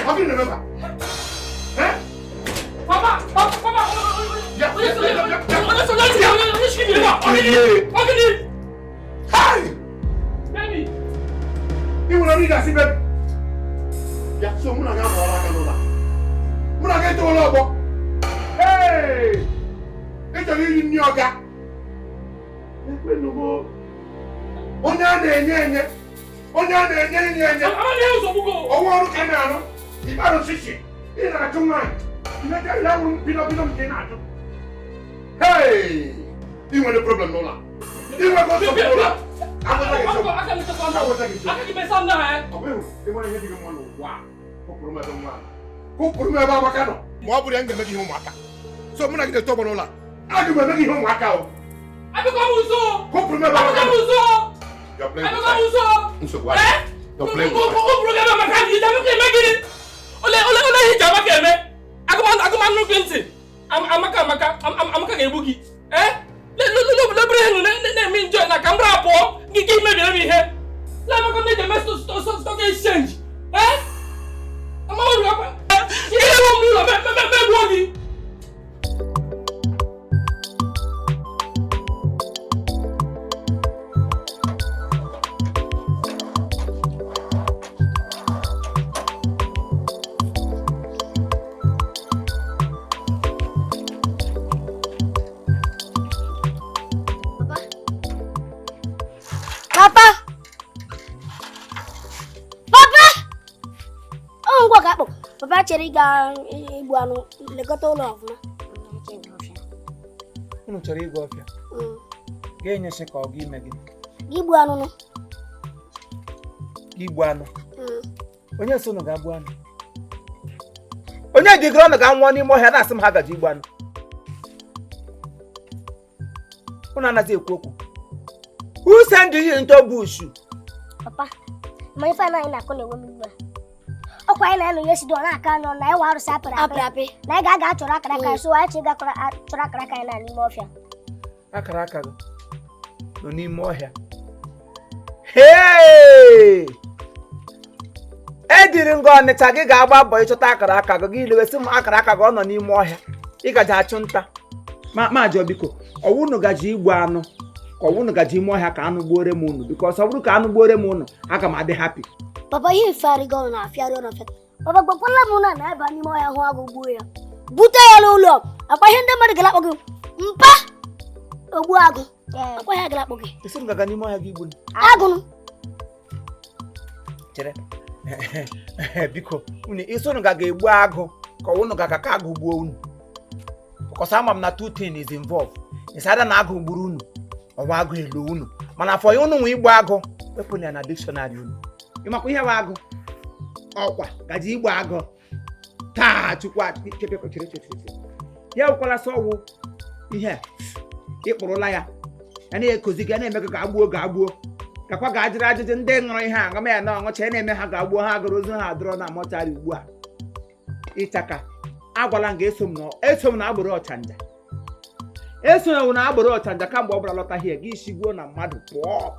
Ọ gịnị na-eme ebe a? Eh? Papa, papa, papa. Bịa, Onye bịa, so bịa, bịa, bịa. onye so onye si onye si ebe a. Ọ gịnị? Ọ gịnị? Hey! Baby. Ị nwere ọrụ ị ga-asị baby. Bịa, so mụ na gị amụọla aka n'ụlọ a. Mụ na gị etowela ọgbọ. Hey! Ị chọrọ iri nri ọga. Ekwenugo. Onye a na-enye enye. Onye a na-enye enye enye. Amaghị ihe nsogbu go. Ọnwa ọrụ ka ị na-arụ. Ịkparụ shishi. Ị na-achụ nwaanyị. Imecha ya wụrụ bido bido nke ị na-achụ. Hey! Ị nwere problem n'ụlọ a. Ị nwego nsogbu n'ụlọ a. Agwata gị eziokwu. Aka m echekwa ndụ. Agwata gị eziokwu. Aka gị mesa ndụ ha. Ọ bụghị ị nwere ihe dị gị mma n'ụwa a. Kụpụrụ m ebe nwa a. Kụpụrụ m ebe Amaka nọ. Ma ọ bụrụ ya m ga-eme gị ihe ụmụaka. So mụ na gị na-eto ọgbọ n'ụlọ a. Aga m eme gị ihe ụmụaka o. Abịakwa m nso. Kụpụrụ m ebe Amaka Abịakwa m nọ. nso. You're playing with Abịakwa m fire. nso. Nsogbu adịghị. Eh? You're playing with fire. Ọ bụrụ gị ebe Amaka dị, iji Amaka eme gịnị? Ole ole ole ihe iji Amaka eme? Agụmanụ gị ntị. Amaka Amaka Amaka ga-egbu gị. Eh? Lebere ihe na-eme njọ na ka m rapụọ gị gị mebiere m ihe. Le Amaka na-eji eme stock exchange. Eh? Amaka uru akwa. Ihe ewu m n'ụlọ megbuo gị. Papa. Papa. Papa. Ọ ngwa ka akpọ. Papa chere ịga igbu anụ lekọta ụlọ ọfụma. Unu chọrọ ịga ọfịa? Ga-enyesi ka ọ ga ime gị? Igbu anụ nụ. Igbu anụ. Onye so unu ga-agbu anụ? Onye digoro ọnụ ga-anwụọ n'ime ọhịa na-asị m ha gaji igbu anụ. Unu anaghị ekwu okwu. Who send you into bush? Papa, ma ife anyị na-akụ na-enwe m ugbu a. Ọkwa anyị na-anọ ihe si dị ọ na-aka anọ na ịwa arụsị apịrị apị. Na anyị ga-aga achọrọ akara aka anyị so anyị chọ ịga chọrọ akara aka anyị na n'ime ọfịa. Akara aka gị nọ n'ime ọhịa. Hey! Ediri nga Ọnịcha gị ga-agba mbọ ịchọta akara aka gị gị lewesị m akara aka gị ọ nọ n'ime ọhịa. Ị gaji achụ nta. Ma jụọ biko, ọwụ unu gaji igbu anụ ka ọwụ unu gaji ime ọhịa ka anụ gbuore m unu because ọ bụrụ ka anụ gbuore m unu aga m adị happy. Papa ihe ifearị gị ọnụ na-afịarị ọnụ afịa. Papa gbakwala m na na-aba n'ime ọhịa hụ agụ gbuo ya. Bute ya n'ụlọ. Akwa ihe ndị mmadụ gara akpọ gị mpa ogbu agụ. Akwa ihe gara akpọ gị. Isi m gaga n'ime ọhịa gị igbu m. Agụ nụ. Chere. Biko unu isi unu gaga egbu agụ ka unu gaga ka agụ gbuo unu. Because ama m na two things is involved. It's either na agụ gburu unu ọwa agụ elu unu. Mana afọ ya unu nwe igbu agụ wepụ ya na dictionary unu. Ị makwa ihe bụ agụ? Ọkwa gaji igbu agụ taa chukwu chere chere chere. Ya wụkwala sọ ọwụ ihe a, ị kpụrụla ya ya na-ekozi gị ya na-eme gị ka agbuo ga agbuo gakwa ga ajụrụ ajụjụ ndị ṅụrụ ihe a ṅụma ya na ọṅụcha ya na-eme ha ga-agbuo ha agụrụ ozu ha adọrọ na mọchari ugbu a. Ịchaka agwala m ga eso m na eso m na agbụrụ ọchanja eso m na agbụrụ ọchanja kamgbe ọ bụla lọta hie gị shigbuo na mmadụ pụọ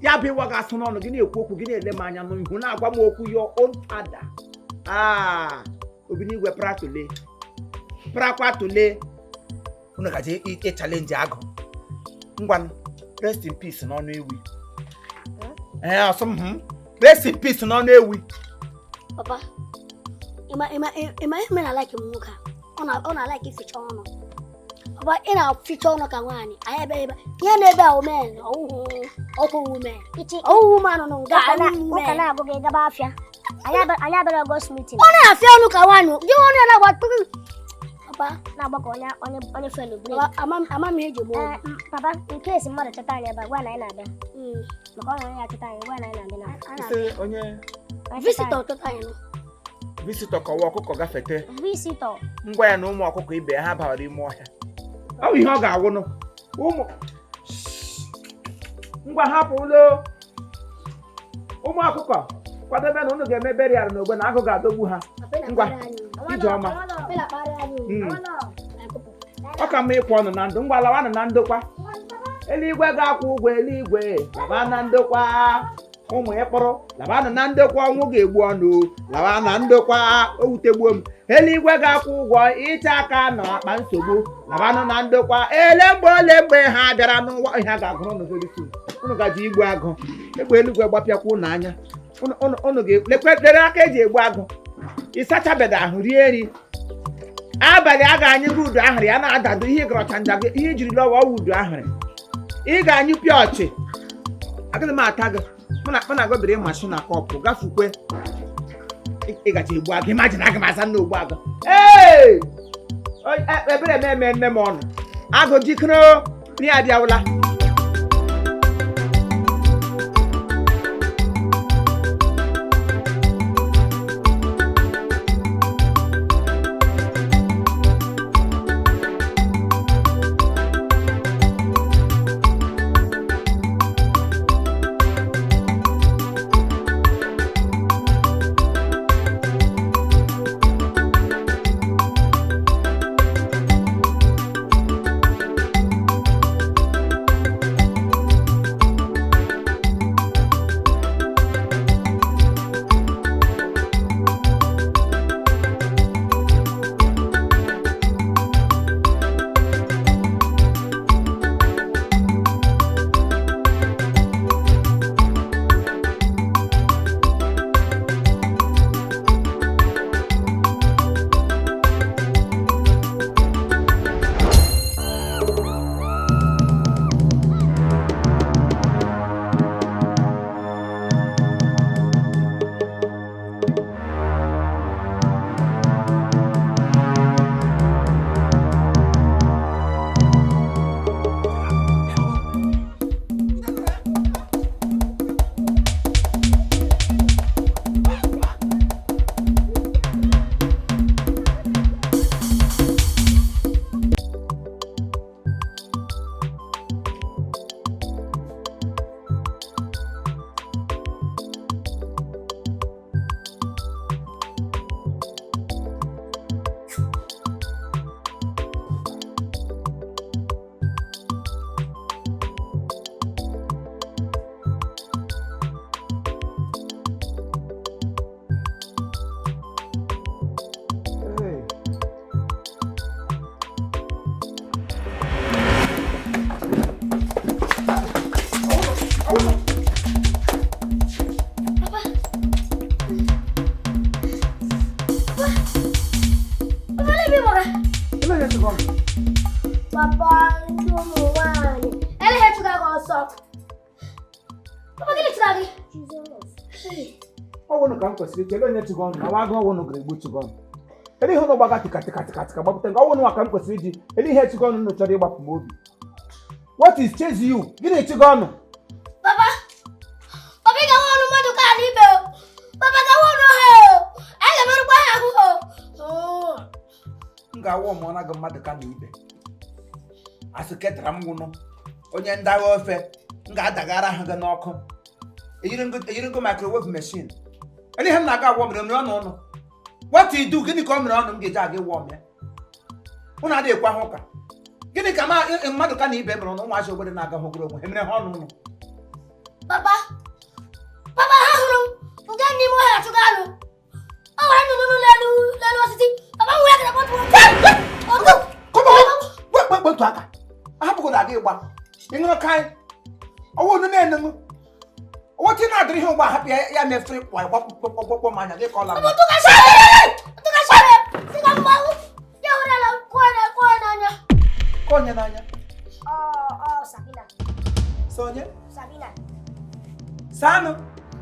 ya bụ ịwa gị asụ n'ọnụ gị na-ekwu okwu gị na-ele m anya n'ihu na-agwa m okwu your own father. Ah, Obinigwe pratule prakwa tule unu gaje ịchalenji agụ. Ngwanụ, rest in peace n'ọnụ ewi. Ee, ọsọ m hụ. Rest in peace n'ọnụ ewi. Papa, ịma ịma ịma ihe mere na like m nwoke a. Ọ na-alike ificha ọnụ. Papa, ị na-aficha ọnụ ka nwaanyị. Anyị ebe ebe ihe na-ebe a women ọwụhụ ọkwụ women. Ọwụhụ woman nọ nga ọwụhụ Ụka women. na-agụ gị gaba afịa. Anyị abịara Ọgọst meeting. Ọ na-afịa ọnụ ka nwaanyị. Gị ọnụ ya na-agba tụrụ. Papa, Na-agba ka onye onye onye felu break. Papa, ama m ihe eji eme ọgwụ. Papa, in case mmadụ chọta anyị ebe a, gwa na anyị na-abịa. Maka ọ nwere onye achọta anyị, gwa na anyị na-abịa na. Ise onye Visitor chọta anyị nọ. visitor kọwa ọkụkọ gafete. Visitor. Ngwa ya na ụmụ ọkụkọ ibe ya ha bara ime ọhịa. Ọ bụ ihe ọ ga-awụnụ. Ụmụ ngwa hapụ ụlọ. Ụmụ ọkụkọ kwadobe na unu ga-eme burial n'ogbe na agụ ga-adọgbu ha. Ngwa, Ijeọma. Ọ ka mma ịkwụ ọnụ na ndụ. Ngwa lawanụ na ndokwa. Eluigwe ga-akwụ ụgwọ eluigwe laba na ndokwa. Ụmụ ịkpọrọ labanụ na ndokwa ọnwụ ga-egbu ọnụ laba na ndokwa owutegbuo m eluigwe ga-akwụ ụgwọ ịcha aka na akpa nsogbu labanụ na ndokwa ele mgbe ole mgbe ha bịara n'ụwa ihe a ga-agụrụ unu very soon. Unu gaji igbu agụ egbe eluigwe gbapịakwa unu anya unu ga-lekwere aka eji egbu agụ ịsachabeda ahụ rie nri abalị a ga-anyụ gị udu ahụrụ ya na-adado ihe ịgọrọcha nja gị ihe ijiri lọwa ọwụ udu ahụrụ ị ga-anyụ pịa ọchị agaghị m ata gị mụ na gị biri mashin na kọpụ gafukwe ịgaji egbu agụ imajin aga m aza nna ogbu agụ ee ebere m eme nne m ọnụ agụ jikere nri abịawụla. Papa, ndị ụmụ nwaanyị eleghị chụga gị ọsọ. Papa, gịnị chụga gị? Ọwụnụ ka m kwesịrị ikele onye chụga ọnụ na nwa agụ ọwụnụ gara egbu chụga ọnụ. Ele ihe ụnụ gbaga tika tika tika tika gbapụta nke ọwụnụ ka m kwesịrị iji ele ihe chụga ọnụ chọrọ ịgbapụ m obi. What is chase you? Gịnị chụga ọnụ? Papa, Papa ị ga-awa ọnụ mmadụ ka ala ibe o. Papa ga-awa ọnụ ha o. Anyị ga-emerụkwa ha ahụ o. M ga-awa ọmụọna gị mmadụ ka na ibe. Asị ketara m nwụnụ onye ndagha ofe m ga-adagara ha gị n'ọkụ. Eyiri ngo microwave machine. Ele ihe m na-aga agwọ mere ọnụ ọnụ. What you do? Gịnị ka ọ mere ọnụ m ga-eji aga ịwọ m ya? Ụnụ adịghị ekwe ahụ ụka. Gịnị ka mmadụ ka na ibe mere ọnụ ụmụazị obodo na-aga hụgoro onwe ha mere ha ọnụ ụnụ? Papa, Papa ha hụrụ m nke n'ime ọhịa chụga anụ. Ọ nwere nnụnụ n'elu n'elu osisi. Papa m wee gara kpọtụ. Kpọtụ aka. Ahapụgodo aga ịgba. Ị ṅụrụ kaị. Ọwụ unu na-enenwu. Ọwụ tí na-adịrị ihe ụgbọ ahapụ ya ya mefere kwa gbakpọkpọkpọ m anya gị ka ọ lara. Ka onye n'anya. Sabina. Sonye? Sabina. Sanụ.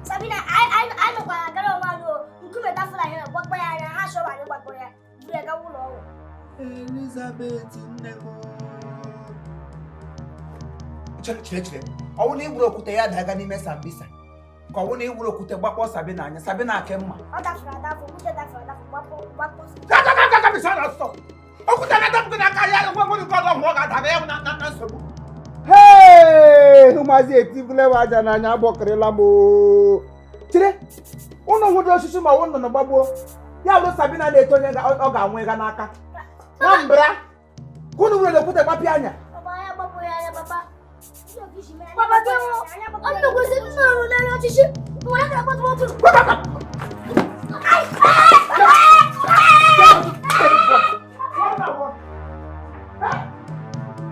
Sabina, anyị nọkwara gara onwe anyị o. Nkume dafụla ihe gbakpọ ya anya, ha chọrọ anyị gbakpọ ya. Buru ya gawa ụlọ ọgwụ. Elizabeth nne m. Chere chere chere. Ọwụ na igburu okwute ya daga n'ime Sambisa. Ka ọwụ na igburu okwute gbakpọ Sabina anya, Sabina ake mma. Ọ dafụrụ adafụ, okwute dafụrụ adafụ, gbakpọ gbakpọ. Okwute na-adapụ n'aka ya nwe nwere nke ọzọ ọ ga-adaba ya na nsogbu. Hee! Ụmụazị etibule m aja n'anya agbọkịrịla m oo. Chere, ụnụ hụrụ osisi ma ọwụ nnụnụ gbagbuo. Ya bụrụ Sabina na-eto onye ọ ga-anwụ ịga n'aka. Nwambra, ka unu were okwute gbapịa anya. Papa, ya gbapụ ya anya, papa. Papa gị ọ kwesịrị m nọrọ n'elu ọchịchị nwere ka akpọtụ otu.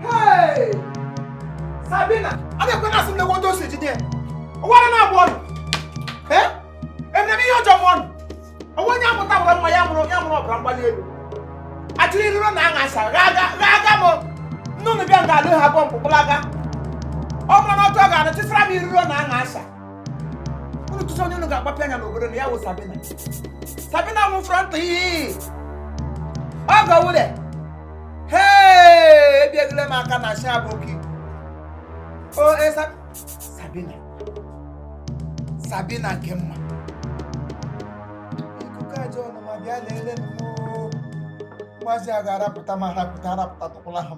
Hey! Sabina, ọ ga-ekwe na asị m na-egwe otu o si jide ya. Ụwara na-abụ ọnụ. Eh? Emere m ihe ọjọọ m ọnụ. Onwe onye amụta gwara mma ya mụrụ ọbara mgbali elu. Achịrị iruro na aṅa asa gha m. Nnụnụ bịa nga alụ ha bọmbụ gbalaga. Ọ bụrụ na otu ọ ga-anụ chịsara m iruro na aṅa asa. Unu tụsị onye unu ga-agbapị anya n'obodo na ya wụ Sabina. Sabina nwụ frọntị iyi. Ọ gọwụle. Hey! Ebiegile m aka na shi aboki. O esa Sabina. Sabina nke mma. Ikuku ajọ ọnụ ma bịa lelee m. Maazị a ga-arapụta ma arapụta tụkwala ha m.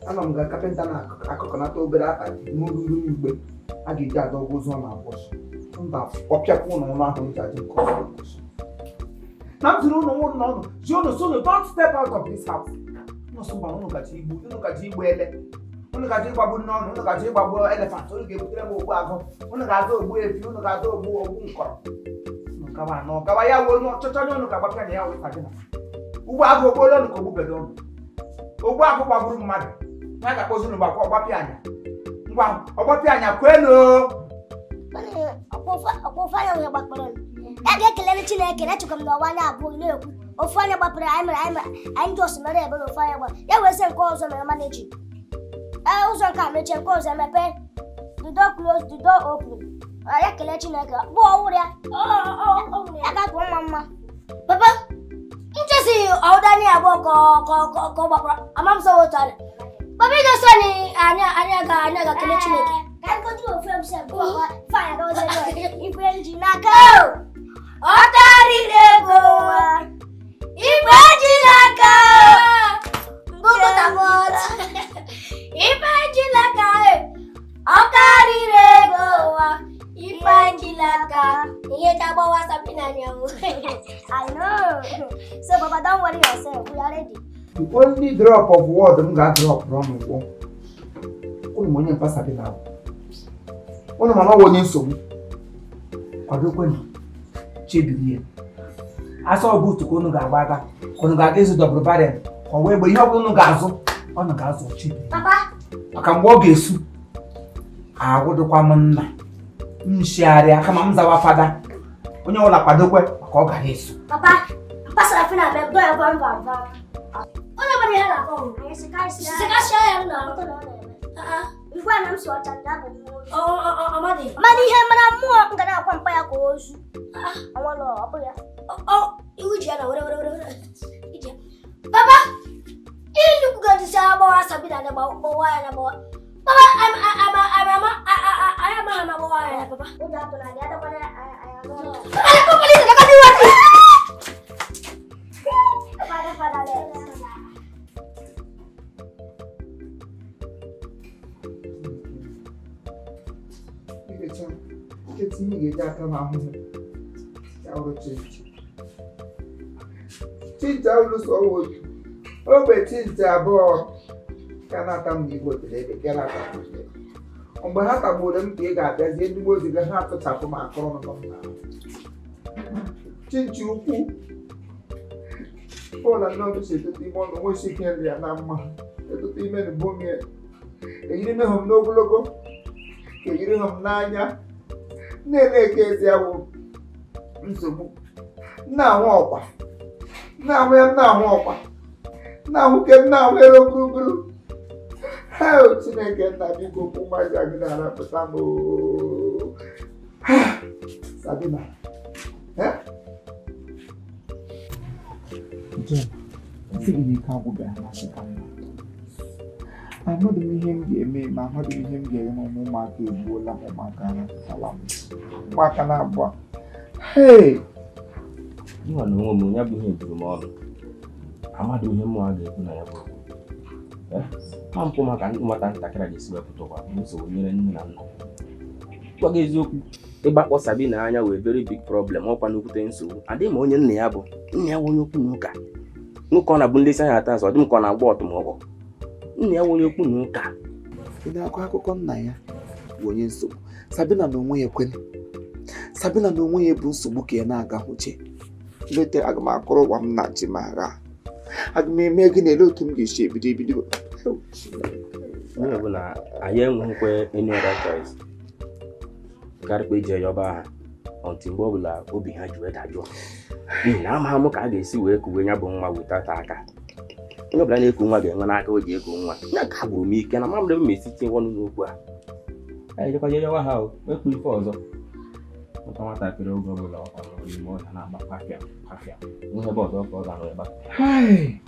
Anọ m ga kapịnta na-akụkọnata obere akpati n'olulu igbe a ga-eji adọ ụzọ na abụọsụ mba ọpịakwa ụlọ ụlọ ahụ nji adị nke ọsọ. Na m ziri ụlọ ụlọ ọnụ ji ụnụ so ụnụ don't step out of this house. Ụnụ sụ mba ụnụ gaji igbu ụnụ gaji igbu ele ụnụ gaji ịgbagbu nne ọnụ ụnụ gaji ịgbagbu elefant ụnụ ga-ebutere m ogbu agụ ụnụ ga-azụ ogbu efi ụnụ ga-azụ ogbu ogbu nkọrọ ụnụ gawa anọ gawa ya wuo onye ọchọchọ onye ụnụ ga-agbapịa na ya wụ Sabina. Ugbo agụ ogbuola ụnụ ka ogbubedo ụnụ. Ogbu agụ gbagburu mmadụ ya ga-akpọzi unu gbakwa ọgbapịa anya ngwa ọgbapịa anya kwenu. Ọkwa ofe anya nwere gbakpọrọ ya ga-ekelere Chineke na echekwa m na ọwa anya abụọ na-ekwu ofu anya gbapụrụ anyị mere anyị ndị ọsọ mere ebe na ofu anya gbara ya wee sị nke ọzọ mere maneji ee ụzọ nke a mechie nke ọzọ emepe the door close the door open ya kelee Chineke bụ ọwụrụ ya ya ga-atụ mma mma. Papa nchesi ọwụda anyị abụọ ka ọ gbapụrụ ama m sọ otu anya. Papa ị ga-eso anyị anyị ga kelee Chineke. Ka anyị gotere ofe m sef fine ife nji n'aka ọ karịrị ego igwe ji n'aka ife ji n'aka ọ karịrị ego ụwa ife ji n'aka ihe ji agbawa Sabina anyanwụ. I know. So Baba, don't worry yourself. We are ready. The only drop of word m ga-drop n'ụgwọ ụnụ ma onye mpa Sabina ahụ ụnụ mana ọ bụ onye nsogbu kwadokwenụ chebiri ya asọ buutu ka ụnụ ga-agba aga ka ụnụ ga-aga ịzụ double barrel ka ọ wee gbe ihe ọ bụla ụnụ ga-azụ ọ ga-azụ chebiri maka mgbe ọ ga-esu agwụdụkwa m nna m shigharịa kama m zawa fada onye ọbụla kwadokwe maka ọ gara esu. Papa, mpa Sarafina bịa gwa ya vam vam vam. Onye mara ihe na-akọ sekasịa ya na ngwa na m si ọcha ndị abụ mmụọ. Mana ihe mara mmụọ m ga na-akwa mpa ya ka ozu. Ọnwalọ ọ bụ ya. Iwu ji ya na were were were. Ije. Papa, nnukwu ga-ejisi agbawa Sabina na gbawa ya na gbawa. Papa, ama ama gbawa ya papa. Ụjọ atụla gị adakwana ya. Fada fada le. Etinye ga-eji aka m ahụhụ ya wụrụ chinchi chinchi awụrụ sọ otu ogbe chinchi abụọ ka na-ata m n'igwe otere ebe ka na-ata m ebe mgbe ha tagburu m ka ị ga-abịazie ndị ozi gị ha atụchapụ m akụrụ nọ m n'ahụ chinchi ukwu Paul na nnọọ si etote ime ọnụ nwesi ike nri ya na mma etote ime na bomie eyiri mehụ m n'ogologo Ka yiri ha m n'anya na-ele eke ezi awụ nsogbu na-ahụ ọkwa na-ahụ ya, m na-ahụ ọkwa, na-ahụ ke m na-ahụ ero gburugburu. Heo, Chineke nna, biko kwụ ụmụazị a gị na-arapụta m oo. Sabina, eh? Jem, sị gị n'ike agwụbeghị na asị ka mma. Amaghị m ihe m ga-eme ma amaghị m ihe m ga-eme ma ụmụaka egbuola m, ụmụaka arapụtala m, ụmụaka na-abụọ. Hey! Nwa na onwe m, ya bụ ihe juru m ọnụ. Amadị ihe mmụọ a ga-ekwu na ya bụ okwu. Ha mpụ maka nwata ntakịrị a ga-esi wepụta ụwa bụ nsogbu nyere nne na nna. Gwa gị eziokwu, ịgbakpọ Sabina anya wee very big problem. Ọkwa nnukwute nsogbu adịghị ma onye nna ya bụ, nna ya bụ onye okwu na ụka, nwoke ọ na-abụ nlesi anya ata azụ, ọ dị m ka ọ na-agba ọtụmọgbọ. Nna ya bụ onye okwu na ụka. Ị na-akọ akụkọ nna ya bụ onye nsogbu. Sabina na onwe ya ekwene. Sabina na onwe ya bụ nsogbu ka ya na-aga hụche. Lete, aga m akụrụ ụwa m na ji m agha. Aga m eme gị na ele otu m ga-esi ebido ebido. Onye bụ na anyị enweghịkwa any other choice karịkwa ije yọba ha until mgbe ọbụla obi ha ji wee dajụọ, n'ihi na amaghị m ka a ga-esi wee kuwe ya bụ nwa wetata aka. Onye ọbụla na-eku nwa ga-enwe n'aka o ji eku nwa ya ka gwụrụ m ike na mamdị m esi tinye ọnụ n'okwu a. Anyị jekwa je yọwa ha o wepụ ife ọzọ maka nwatakịrị. Oge ọbụla ọ nọ n'ime ọhịa na-agba pafịa pafịa, ihe ebe ọzọ ka ọ ga-anọ ebe a. Hai!